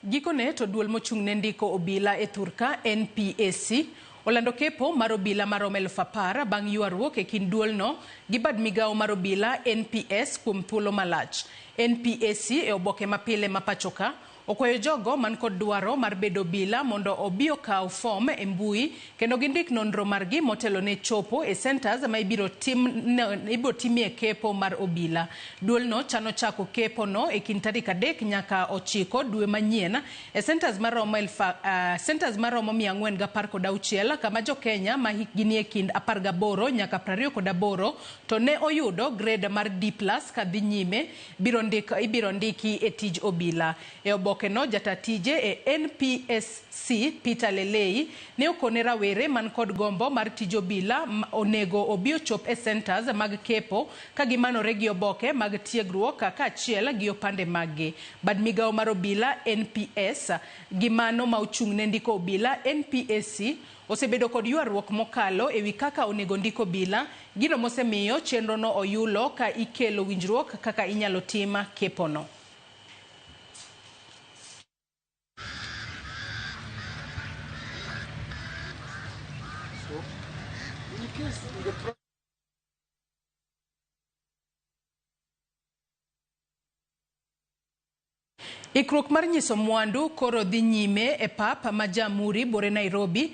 Gikone to duol mochung' ne ndiko obila e thurka NPAC olando kepo mar obila maromo 10,000 bang' ywaruok e kind duolno gi bad migawo mar obila NPS kuom thuolo malach. NPAC e oboke mapile ma pachoka okwayo jogo man kod dwaro mar bedo obila mondo obi okaw fom e mbui kendo gindik nonro margi motelo ne chopo e centers ma ibiro timie kepo mar obila. Duolno chano chako kepo no e kind tarik 3 nyaka 9 dwe manyien e centers maromo 416 kama jo Kenya ma hikgi nie kind 18 nyaka 28 to ne oyudo grade mar D+ kadhi nyime ibiro ndiki e tij obila. E oboke no jata tije e NPSC Peter Lelei ne okone rawere man kod gombo mar tij obila onego obi ochop e centers mag kepo ka gimanore gi oboke mag tiegruok kaachiel gi opande maggi. Bad migawo mar obila NPS gi mano ma ochung' ne ndiko obila NPAC osebedo kod ywaruok mokalo ewi kaka onego ndik obila, gino mosemiyo chenrono oyulo ka ikelo winjruok kaka inyalo tim kepono. So, in case the Ikruok mar nyiso mwandu koro dhi nyime e pap ma Jamhuri bore Nairobi.